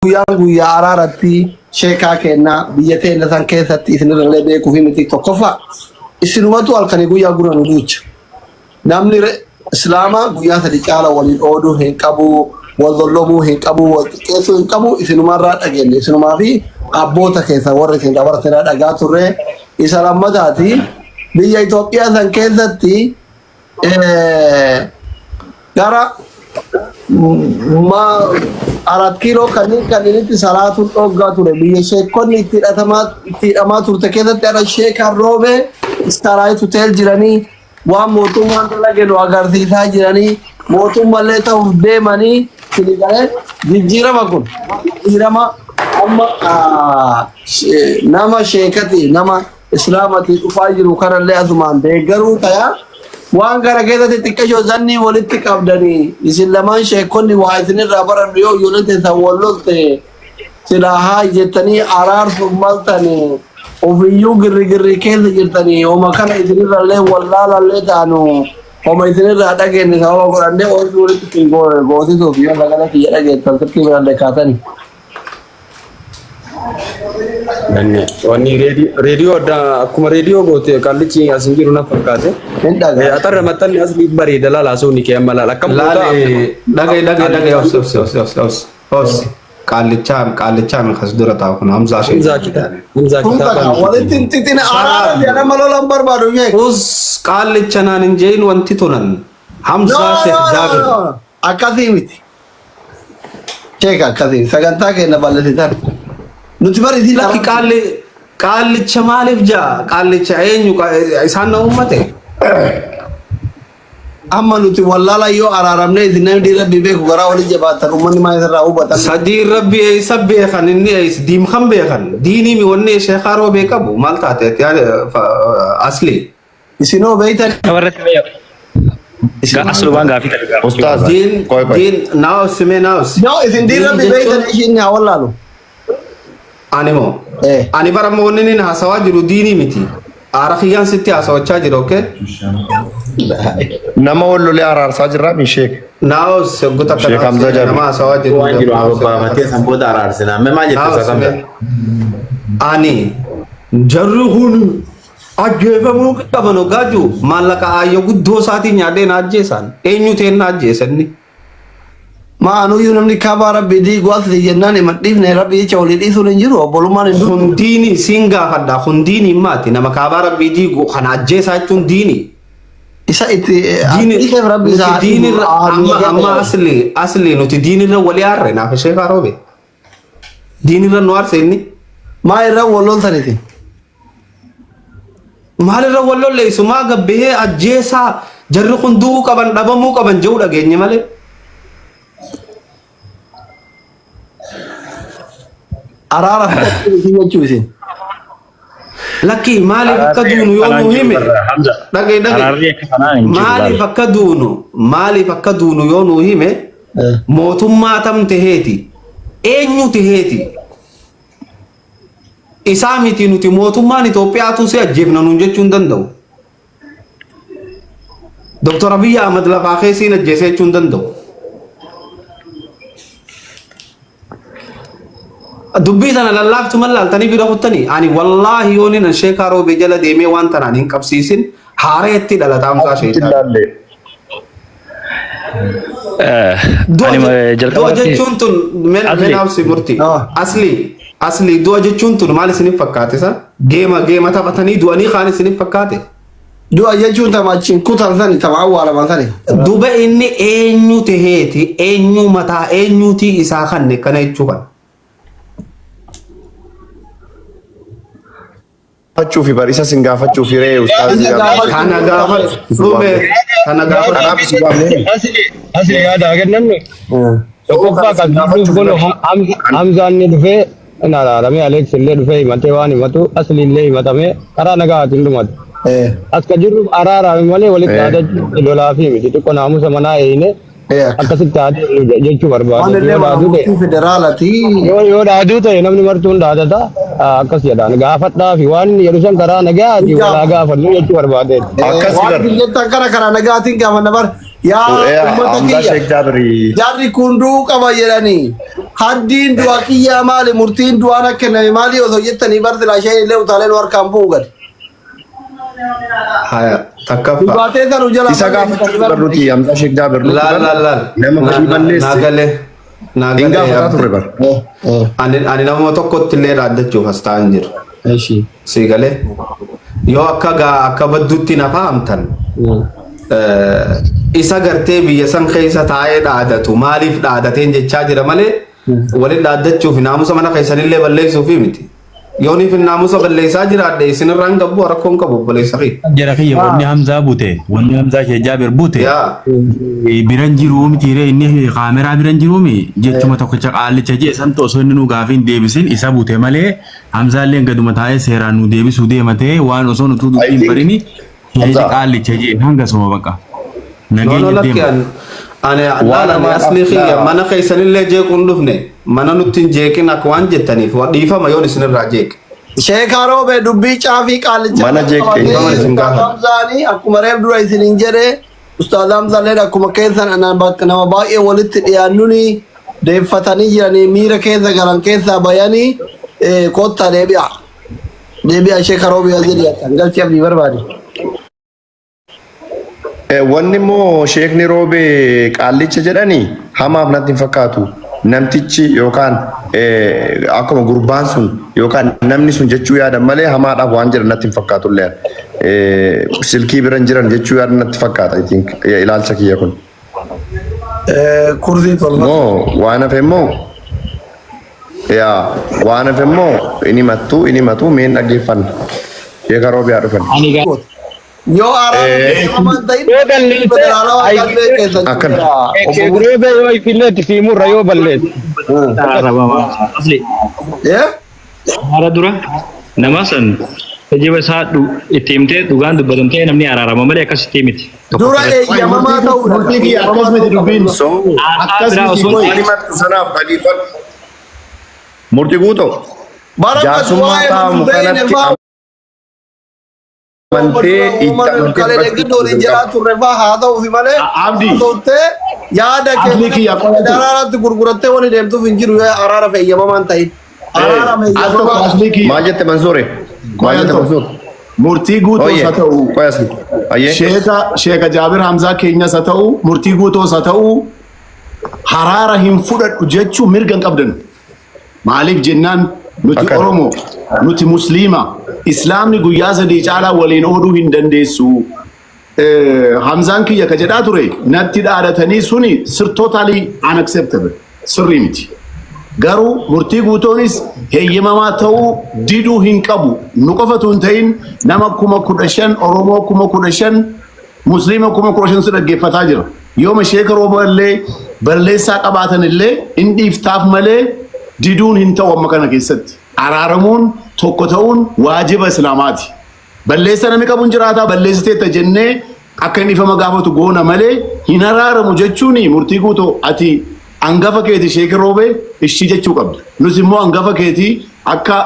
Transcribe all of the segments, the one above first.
Guyyaan guyyaa araaratti sheekaa keenna biyya teenna san keessatti isinirrallee beekuufi miti tokkoffaa isinumatu halkanii guyyaa gurra nu duucha. Namni islaamaa guyyaa sadi caala waliin ooduu hin qabu, wal lollomuu hin qabu, wal xiqqeessuu hin qabu isinumarraa dhageenye isinumaa fi abboota keessa warra isin dabarsinaa dhagaa turre isa lammataati biyya Itoophiyaa san keessatti gara ma arat kiiloo kanneen kanneenitti salaatuun dhoggaa ture biyya sheekonni itti hidhatamaa itti hidhamaa turte keessatti har'a sheekaan roobee istaaraayit hotel jiranii waan mootummaan dalage nu agarsiisaa jiranii mootummallee ta'uuf deemanii sini galee jijjiirama kun jijjiirama amma nama sheekati nama Islaamati dhufaa jiru kanallee asumaan deeggaruu tayaa. Waan kana keessatti xiqqashoo zannii walitti qabdanii isin lamaan sheekonni waa isinirraa barannu yoo ijoolleen teessan wal lolte silaa haa jettanii araarsuuf maltanii ofiyyuu girrigirrii keessa jirtanii homa kana isinirrallee wallaalallee taanu homa isinirraa dhageenye sababa godhannee oolchuu walitti isin goosisuuf yoo sagalee kiyya dhageettan sirkii birallee kaatanii. Wanni reediyoo adda akkuma reediyoo goote qaallichi as hin jiru na fakkaate. Hin dhagaa. Atarra maxxanni asli bareeda laala haasawni kee amma laala akkam goota Laale dhagaye dhagaye dhagaye obsi obsi obsi obsi obsi obsi qaallichaa qaallichaa mi kas dura taa'u kun Hamzaa Sheekh. Hamzaa kitaaba Hamzaa Kun kitaaba kana walitti hin xixina araara jedhama lola hin barbaadu sheek. Us qaallicha naan hin jeein wanti tunan No, Hamzaa Sheekh no, no, Jaabir. no. Akkasii miti. Sheeka akkasii sagantaa keenya bal'isitan. Nuti bari isin Lakki qaalli qaallicha maaliif jaa qaallicha eenyu isaan na uummate. Amma nuti wallaala yoo araaramne isin namni dhiira rabbii beeku garaa walii jabaatan uummanni maal irraa hubatan. Sadii rabbi eessa beekan inni eessa diimkan beekan diinii mi wanni sheekaa roobee qabu maal taate ati asli. Isinoo beeytan Namarratti mee aslumaan gaafii tana gaafachuu Ustaaz. barbaada. Diin Qoy qoy. diin naawus mee naawus. Yoo isin diin rabbi beeytan ishiin haa wallaalu. Ani moo Eh. ani bara amma wanni inni haasawaa jiru diinii miti. Aara kiyyaan sitti haasawachaa jira okay? Nama wal lolee araarsaa jirraa mi sheek. Naawus yoggu takka Sheekh Hamzaa naawus Jaabir. nama haasawaa jiru. Waan jiru haa babbaafatee san booda araarsinaa. Mee maal jette Naawus Ustaaz Hamza? mee. Ani jarri kun ajjeefamuu qaban hoggaa jiru maallaqa aayya guddoo isaatiin nyaadhee na ajjeesaan eenyu ta'een na ajjeesanni. Maa anuyyuu namni kaabaa rabbi diigu asli jennaan himan dhiifne rabbi jecha walii dhiisuun hin jiru obbolummaan hin dhufu. Kun diinii siin gaafadha kun diinii maati nama kaabaa rabbii diigu kana ajjeesaa jechuun diinii. Isa itti Diini dhiifeef rabbi isaa nuti diinirra amma amma asli asli nuti diinirra walii aarre naaf ishee kaaroobe. Diinirra nu aarse inni. Maa irra wal loltaniti. Maalirra wal lolleessu maa gabbahee ajjeesaa jarri kun du'uu qaban dhabamuu qaban jedhu dhageenye malee. Araara fudhachuu isin jechuu isin. Lakki maaliif akka duunu yoo Kanaan nu jiru hime barra Hamza. dhagaye dhagaye Araarri akka kanaan hin jiru maaliif laal. akka duunu maaliif akka duunu yoo nu hime mootummaa tam taheeti eenyu taheeti isaa miti nuti mootummaan Itoophiyaatu si ajjeefna nuun jechuu hin danda'u. Dr. Abiyyi Ahmad lafaa keessiin ajjeesee jechuu hin danda'u. Dubbii tana lallaaftu mallaaltanii bira kuttanii ani wallaahi yoon hin sheekaa roobee jala deemee waan tanaan hin qabsiisin haareetti dhalata Hamzaa Sheekaa. Ilaalle. Du'a Ani du'a jalqabatti jechuun tun men Asli. men absi murti. Ah. Asli asli du'a jechuun tun maal isiniif fakkaate sa? Geema geema taphatanii du'anii kaan isiniif fakkaate. Du'a jechuun tama achiin kutan sani tama awwaalaman sani. Duba inni eenyu taheeti eenyu mataa eenyuutii isaa kanne kana jechuu kana. Gaafachuu fi bariisa sin gaafachuu fi ree ustaazii Isa gaafachuu. Kana gaafa dhume kana gaafa Kanaaf si waamne. Asli asli yaada kennannu tokkoffaa kan dubbiin kun Hamzaan ni dhufee hin araaramee Aleeks illee dhufee himatee waan himatu asli illee himatamee karaa nagaatiin dhumate. As ka jirru araarame malee walitti aadachuu lolaa fi miti xiqqoo naamusa manaa eeyine akkasitti aaduu jechuu Waan barbaade. illee Yoo mana dhaaduu ta'e murtii federaalaati. yoo dhaaduu ta'e namni martuun dhaadata akkas jedhaan gaafadhaa fi waan inni jedhu san karaa nagaatiin walaa gaafadhu jechuu barbaadeeti. Akkasi Waan bar. isin jettan kana karaa nagaatiin gaafanna bar. Yaa uummata Hamzaa kiyya. Sheekh Jaabiri. Jarri kun du'uu qaba jedhanii. Haddiin du'a kiyyaa maali, murtiin du'aan akka kenname maali osoo jettanii bar silaa isheen illee utaalee nu harkaan bu'u gadi. Haya takkaffaa. Dhugaatee sanu jala Isa gaafachuu bar nuti Hamzaa Sheek Jaabir nuti Laal bar laal laal. nama badii balleesse Naagalee. hin Naagalee. gaafataa turre bar. Ani nama tokkotti illee dhaaddachuuf as taa'an jiru. Sii galee. Yoo akka gaa akka badduutti na fahamtan isa gartee biyya san keessa taa'ee dhaadatu maaliif dhaadateen jechaa jira malee waliin dhaaddachuuf naamusa mana keessanillee balleessuuf miti. Yooniif naamusa balleessaa jiraadhe isinirraa hin qabu rakkoo hin qabu obboleessa kiyya. Jara kiyya wanni Hamzaa bute, wanni Hamzaa Sheek Jaabir bute Yaa. biran jiruu miti ree, inni kaameraa biran jiruu mi jechuma tokkicha qaallicha jee santu osoo inni nu gaafii hin deebisin isa bute malee Hamzaallee gaduma taa'ee seeraan nu deebisuu deematee waan osoo nutuu I dubbii hin think barini sheekni Hamzaa qaallicha jee hanga suma baqa No, no, nageenya lakki deema. ani waan laal ani hamaadhaaf asli kiyya laa mana keessanillee jeequu hin dhufne, mana nutti hin jeeqin akka waan jettaniif dhiifama yoon isinirraa jeeqe. Sheekaa Roobee, dubbii caafii qaallichaa mana jeeqxe. Dhiifama qabatee isin Ustaaz gaafadha. Hamzaanii akkuma reef dura isiniin jedhe, Ustaaz Hamzaalleen akkuma keessan anaan bakka nama baay'ee walitti dhiyaannuni deeffatanii jiranii miira keessa galan keessaa bayanii kottaa deebi'a. Deebi'a, Sheekaa Roobee as jedhi galchii abdii barbaade. Wanni immoo sheekni Roobee qaallicha jedhanii hamaaf natti hin fakkaatu. Namtichi yookaan akkuma gurbaan sun yookaan namni sun jechuu yaadan malee hamaadhaaf waan jedhan natti hin fakkaatu illee. Silkii biran jiran jechuu yaadan natti fakkaata, I think, ilaalcha kiyya kun. Kursii tolfatu. Moo waan hafe immoo, yaa, waan hafe immoo inni himattu meen dhaggeeffanna. Sheeka Roobee haa dhufan. Ani gaa Yoo araara eeyyamamaa hin ta'in Yoo balleesse federaalawaa galmee keessan Akkana. jira. Sheek Roobee yoo ifillee itti siimurra yoo balleesse. Araarama. Asli araara dura nama san kijiba isaa itti himtee dhugaan dubbatamtee namni araarama malee akkasitti miti. Tokko Dura irratti. eeyyamamaa ta'uudha. Murtii kiyya akkas miti dubbiin. So Haasaa Akkas biraa miti osoo hin qoy. waan himattu sanaaf dhaggeeffadhu. Murtii guutoo Bara jaarsummaa waa'ee taa'amu beeyne kanatti fa'aa amantee itti amantee kalee fudhachuu deeggartoonni waliin jedhaa turre fa'aa haa ta'uufi malee Abdi. haasawtee yaada kee Asli kiyya qolatu. federaalaatti gurgurattee wani deemtuuf hin jiru yoo araara feeyyamamaa hin ta'in. Araara Al tokko feeyyamamaa asli kiyya. Maal jette, Mansuure? Maal jette, Mansuur? Murtii guutuus Oye, haa ta'u. qoy asli. Ayyee. Sheeka Jaabir Hamzaa keenyas haa ta'u, murtii guutuus haa ta'u, haraara hin fudhadhu jechuu mirga hin qabdan. Maaliif jennaan nuti Akkana. Oromoo, nuti Musliima, Islaamni guyyaa 3 caalaa waliin ooduu hin dandeessu. Hamzaan kiyya ka jedhaa ture natti dhaadatanii suni sir totally unacceptable, sirrii miti. Garuu murtii guutuunis heeyyamamaa ta'uu diduu hin qabu. Nu qofatu hin ta'in, nama 15,000, Oromoo 15,000, Musliima 15,000 si dhaggeeffataa jira. Yooma Sheeka Rooba illee balleessaa qabaatan illee hin dhiiftaaf malee diduun hin ta'u amma kana keessatti. Araaramuun, tokko ta'uun waajiba Islaamaati. Balleessaa namni qabu hin jiraataa, balleessiteetta jennee akka inni ifama gaafatu goona malee hin araaramu jechuun, murtii guutuu ati hangafa keeti, Sheeki Roobee, ishii jechuu qabda. Nus immoo hangafa keetii akka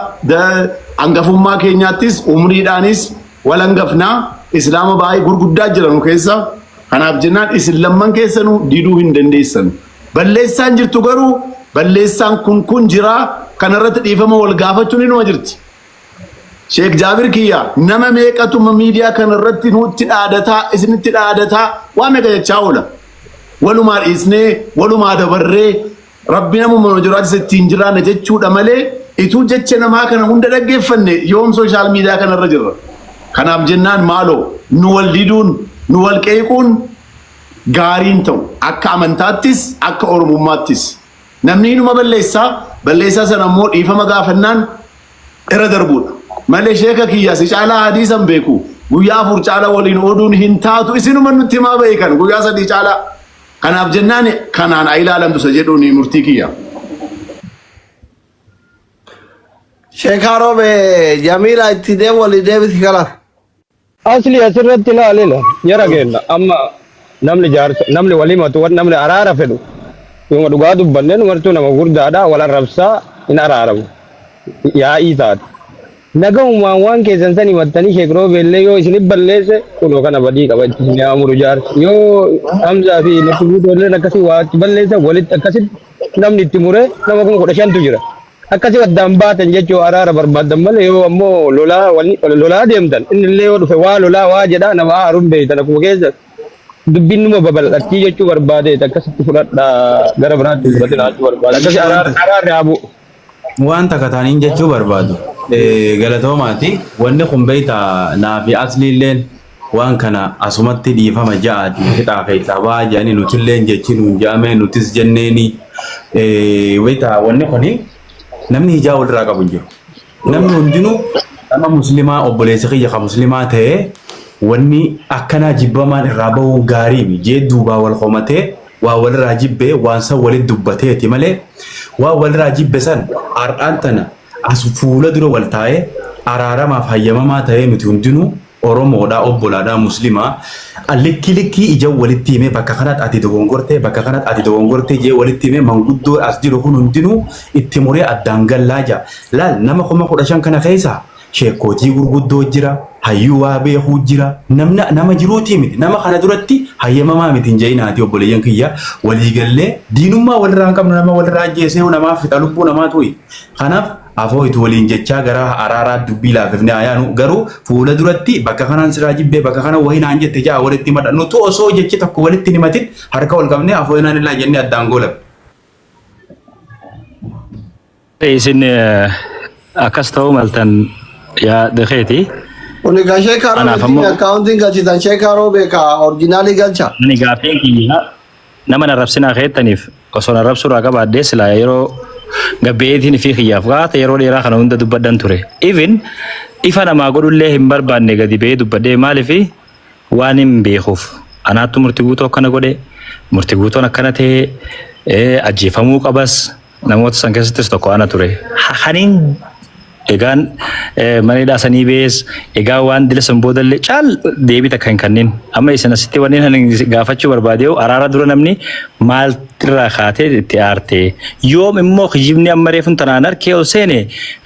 hangafummaa keenyaattis umriidhaanis wal hangafnaa, Islaama baay'ee gurguddaa jira nu keessa. Kanaaf jennaan isin lamman keessanuu diduu hin dandeessan. Balleessaan jirtu garuu balleessaan kun kun jira, kanarratti dhiifama wal gaafachuun inuma jirti. Sheek Jaabir kiyya, nama meeqatu miidiyaa kanarratti nutti dhaadataa, isinitti dhaadataa, waa meeqa jechaa oola. Walumaa dhiisnee walumaa dabarree rabbi namuma nu jiraachisa ittiin jiraanna jechuudha malee ituu jecha namaa kana hunda dhaggeeffanne yoom social media kanarra jirra. Kanaaf jennaan maaloo nu wal diduun, nu wal qeequun gaariin ta'u, akka amantaattis akka Oromummaattis. Namni inuma balleessaa, balleessaa sana immoo dhiifama gaafannaan irra darbuudha. Malee sheeka kiyya si caalaa hadiisan beeku, guyyaa 4 caalaa waliin oduun hin taatu, isinuma nutti himaa beekan guyyaa 3 caalaa. Kanaaf jennaan kanaan haa ilaalamtu isa jedhuun murtii kiyya. Sheekaa Roobee, Jamiila itti deemu walii deebisi kalaas. Asli asirratti ilaalila jara keenya, amma namni jaarsa, namni walii matu, namni araara fedhu, yooma dhugaa dubbanne numartuu nama guddaadha, wal arrabsaa hin araaramu yaa'ii taate. Nagahumaan waan keessan san himattanii, Sheek Roobeellee yoo isinif balleesse kunoo kana badii qaba itti isin amuru jaarsi, yoo Hamzaa fi Murtii Guutoolleen akkasii waa itti balleessan walitti akkasitti. Namni itti muree nama 15,000tu jira. Akkasii addaan baatan jechuu araara barbaadan malee yoo ammoo lolaa lolaa deemtan inni illee yoo dhufe waa lolaa waa jedhaa nama aaruun beeytan akkuma keessa dubbiin numa babal'attii jechuu barbaadeet akkasitti fudhadhaa gara biraatti fudhatina jechuu barbaada. Akkasii araarri haa bu'u. Waan takka taaniin jechuu barbaadu. Galatoomaati. Wanni kun beektaa naa fi asliilleen waan kana asumatti dhiifama ja'aati fixaa keessaa ba'aa jedhanii nutilleen jechi nuun ja'ame nutis jenneeni. Beektaa wanni kuni namni hijaa walirraa qabu hin jiru. Namni hundinuu nama muslimaa obboleessa kiyya ka muslimaa ta'ee wanni akkanaa jibbamaan irraa bahuun gaarii mi jee duubaa wal qomatee waa walirraa jibbee waan san walitti dubbateeti malee waan walirraa jibbe san har'aan tana as fuula dura wal taa'ee araaramaaf hayyamamaa ta'ee nuti hundinuu Oromoodha, obbolaadha, muslimaa likkii likkii ija walitti himee bakka kanatti ati dogongortee, bakka kanatti ati dogongortee jee walitti himee manguddoo as jiru kun hundinuu itti muree addaan gallaa jaa. Laal, nama 15,000 kana keessa sheekootii gurguddoo jira, hayyuu waa beekuu jira, namni nama jiruutii miti. Nama kana duratti hayyamamaa miti hin je'inaati. Obboleeyyan kiyya, waliigallee diinummaa walirraa hin qabnu. Nama walirraa ajjeesee namaaf fixa lubbuu namaa tu'i. Kanaaf afoo itti waliin jechaa gara araaraa dubbii laafifne ayaanu. Garuu fuula duratti bakka kanaan siraa jibbee, bakka kana wayii naan jette jaa walitti himadha. Nutu osoo jechi tokko walitti hin himatin harka wal qabnee afoo inaan illaa jennee addaan goolabne. Isin akkas ta'uu maltan yaada keeti. Kuni kan sheekaa Kanaaf roobeetiin ammoo akkaawuntiin galchitan sheekaa roobee ka original galcha. Ani gaaffiin kiyya nama narrabsinaa keettaniif osoo narrabsuu irraa qabaadhee silaa yeroo gabbeetiin fi kiyyaaf qaata yeroo dheeraa kana hunda dubbadhan ture. Even ifa namaa godhullee hin barbaanne gadi ba'ee dubbadhee. Maaliif? Waan hin beekuuf anaattu murtii guutuu akkana godhe, murtii guutuun akkana ta'e ajjeefamuu qabas, namoota san keessattis tokko ana ture. Kaniin egaan mana hidhaa sanii bees egaa waan dila san boodallee caal deebii takka hin kennin. Amma isin asitti wanni ani gaafachuu barbaade, araara dura namni maaltirraa kaatee itti aarte? Yoom immoo kijibni amma reefun tanaan harkee ol seene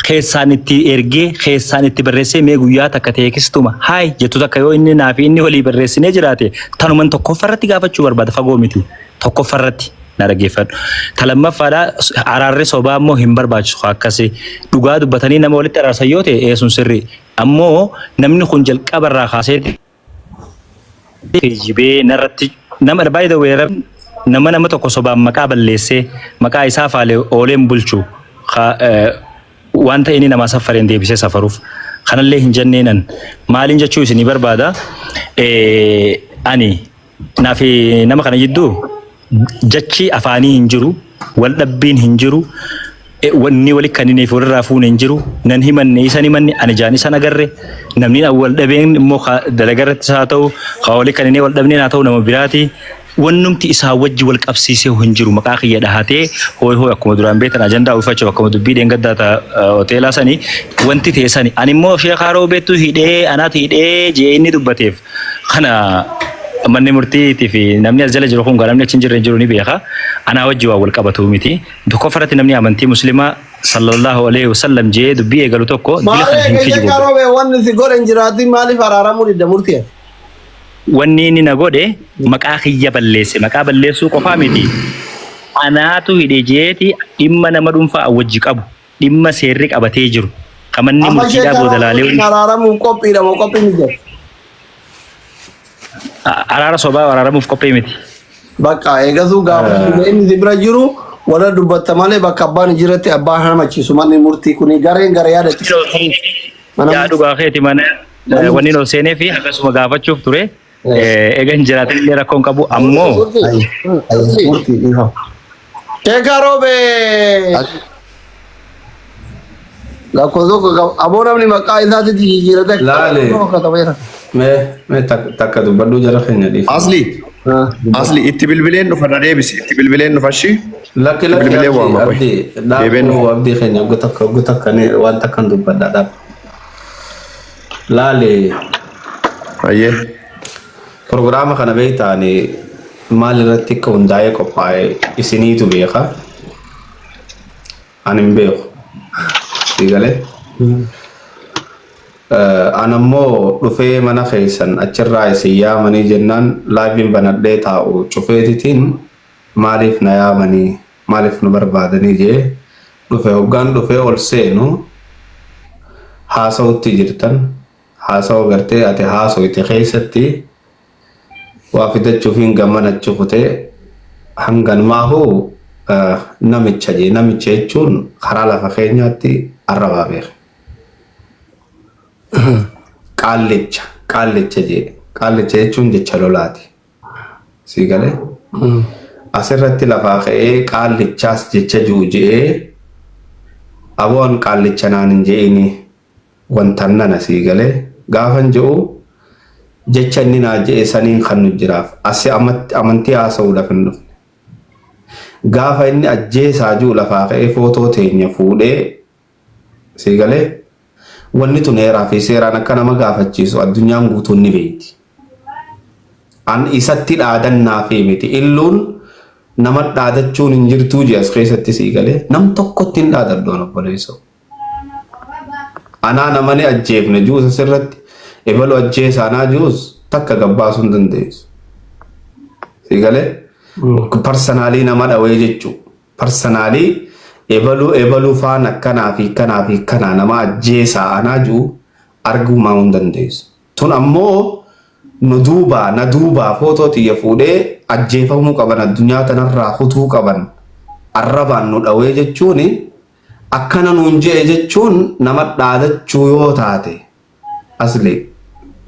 keessaan itti ergee, keessaan itti barreessee? Mee guyyaa takka teekistuma haay jettu takka yoo inni naa fi inni walii barreessinee jiraate, tanuman tokkoffarratti gaafachuu barbaada. Fagoo miti, tokkoffarratti na dhaggeeffadhu. Ta lammaffaadha, araarri sobaa immoo hin barbaachisu. Akkasi dhugaa dubbatanii nama walitti araarsan yoo ta'e eesun sirri. Ammoo namni kun jalqabarraa kaasee kijibee narratti nama, by the way, nama nama tokko sobaan maqaa balleessee maqaa isaa faalee ooleen bulchu wanta inni namaa safareen deebisee safaruuf kanallee hin jenneenan. Maaliin jechuu isinii barbaada? Ani naafi nama kana jidduu jechi afaanii hin jiru, wal dhabbiin hin jiru, wanni wali kanniniif walirraa fuune hin jiru. Nan himanne, isan himanne, ani jaan isan agarre. Namni wal dhabeen immoo dalagaa irrattis haa ta'u, ka wali kanninee wal dhabneen haa ta'u, nama biraati. Wannumti isaa wajji wal qabsiisee hin jiru. Maqaa kiyya dhahatee hooy hooy akkuma duraan beektan ajandaa uwwifachuuf akkuma dubbii dheengaddaa ta hoteelaa sanii wanti ta'e sani. Ani immoo sheekaa roobeettu hidhee, anaatu hidhee jee inni dubbateef kana manni murtiitii fi namni as jala jiru kun namni achi hin jirre hin jiru ni beeka. Anaa wajji waan wal qabatu miti. Tokkoffarratti namni amantii muslimaa sallallahu alaihi wasallam jee dubbii eegalu tokko dila kana hin Maali kijibu. sheekaa roobee wanni si godhe hin jiraatin, maaliif araaramuu didda murtii? Wanni inni na godhe maqaa kiyya balleesse. Maqaa balleessuu qofaa miti. Anaatu hidhe jeeti dhimma nama dhuunfaa wajji qabu. Dhimma seerri qabatee jiru. Kamanni Amma murtiidhaa sheekaa booda laalee roobee araaramuuf qophiidha moo qophii miti? Araara sobaa araaramuuf qophii miti. Bakka eegasuu gaafa inni si bira jiru wala dubbatta malee bakka abbaan hin jirretti abbaan hamachiisu manni murtii kuni gareen gara yaada itti. Mana Yaa dhugaa keeti, mana wanni ol seenee fi akkasuma gaafachuuf ture. Eega hin jiraatin illee rakkoon qabu ammoo Murtii dhiifama. Sheekaa roobee lakkoofsa tokko qaba. Aboo namni maqaa isaatitti jijjiirate Laale. katabeera. Mee takka dubbadhuu jara keenya dhiifama. Asli, asli itti bilbileen dhufa, na deebisi. Itti bilbileen dhufa shi. Lakki lakki. Bilbilee Abdii waama qoy. Abdii Deebiin dhaabuu dhufa. abdii keenya oggu takka ni waan takkan dubbadha dhaab. Laale. Ayyee. Proogiraama kana beektaani maal irratti akka hundaa'ee qophaa'e isiniitu beeka. Ani hin beeku. Siigalee. An ammoo dhufee mana keessan achirraa isin yaamanii jennaan live iin banadhee taa'u cufeetitiin maaliif na yaamanii? Maaliif nu barbaadanii jee dhufe. Hoggaan dhufee ol seenu haasawutti jirtan. Haasawa gartee ati haasoyte keessatti waa fidachuuf hin gammanachu kutee hanganumaahu namicha jee. Namicha jechuun karaa lafa keenyaatti arrabaa beeka. Qaallicha qaallicha jee. Qaallicha jechuun jecha lolaati. Sii galee? Asirratti lafaa ka'ee qaallichaas jecha ji'u je'ee aboon qaallicha naan hin je'ini wantan nana sii galee gaafan je'u jecha inni naa je'e saniin kan nu jiraaf asi amantii haasa'uudhaaf hin dhufne. Gaafa inni ajjeesaa ji'u lafaa ka'ee footoo teenya fuudhee sii galee wanni tun heeraa fi seeraan akka nama gaafachiisu addunyaan guutuun ni beekti. An isatti dhaadannaa fi miti. Illuun nama dhaadachuun hin jirtuu jee as keessatti sii galee nam tokkotti hin dhaadadhu an obboleessoo. Anaa nama ni ajjeefne juus asirratti ebalu ajjeesa anaa juus takka gabbaasuu hin dandeessu. Sii galee personally nama dhawee jechuu. Personally ebaluu ebaluu faan akkanaa fi kanaa fi kanaa nama ajjeesaa anaa ji'u arguu maa hin dandeessu. Tun ammoo nu duubaa na duubaa footoo xiyya fuudhee ajjeefamuu qaban addunyaa tanarraa kutuu qaban arrabaan nu dhawee jechuun akkana nuun je'e jechuun nama dhaadachuu yoo taate asli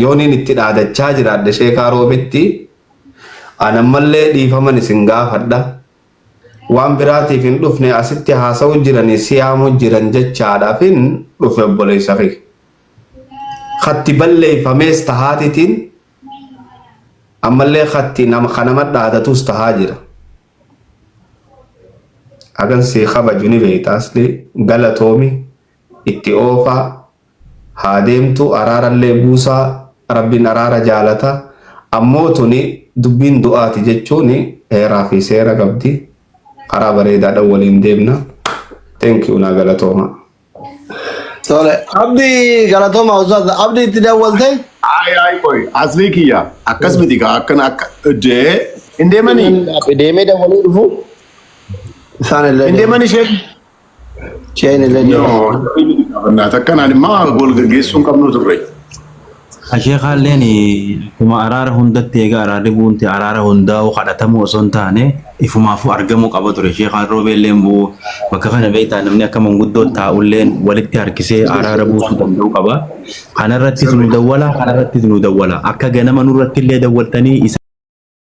yooniin itti dhaadachaa jiraadhe sheekaa roobetti anammallee dhiifaman isin gaafadha. Waan biraatiif hin dhufne asitti haasa'u jiranii siyaamu jiran jechaadhaafin dhufe obboleessa kiyya. Katti balleeffamees tahaatitiin ammallee katti nama kanama dhaadatus tahaa jira. Hagan sii kabaju ni beekta asli galatoomi itti oofaa haa deemtu araarallee buusaa rabbiin araara jaalata ammoo tuni dubbiin du'aati jechuun heeraa fi seera qabdi karaa bareedaadhaan waliin deemna. Thank you naa galatooma. Tole, Abdii galatooma ustaaz. Abdii itti dawwalte? Ay ay qoy aslii kiyya akkas miti kaa akkana akka dee hin deemanii Deemee dawwalee dhufu. Isaan illee hin deemanii isheen. Isheen illee No, gaafannaa akkanaan immoo wal gaggeessuu hin qabnu turre. Sheekaalleen akkuma araara hundatti egaa araarri buunti araara hundaa'u kadhatamuu osoo hin taane ifumaafuu argamuu qaba ture. Sheekaan roobeelleen bu'u bakka kana beektaa namni akka manguddoo taa'ulleen walitti harkisee araara buusuu danda'u qaba. Kanarrattis nu dawwala kanarrattis nu dawwala akka ganama nurratti illee dawwaltanii isa.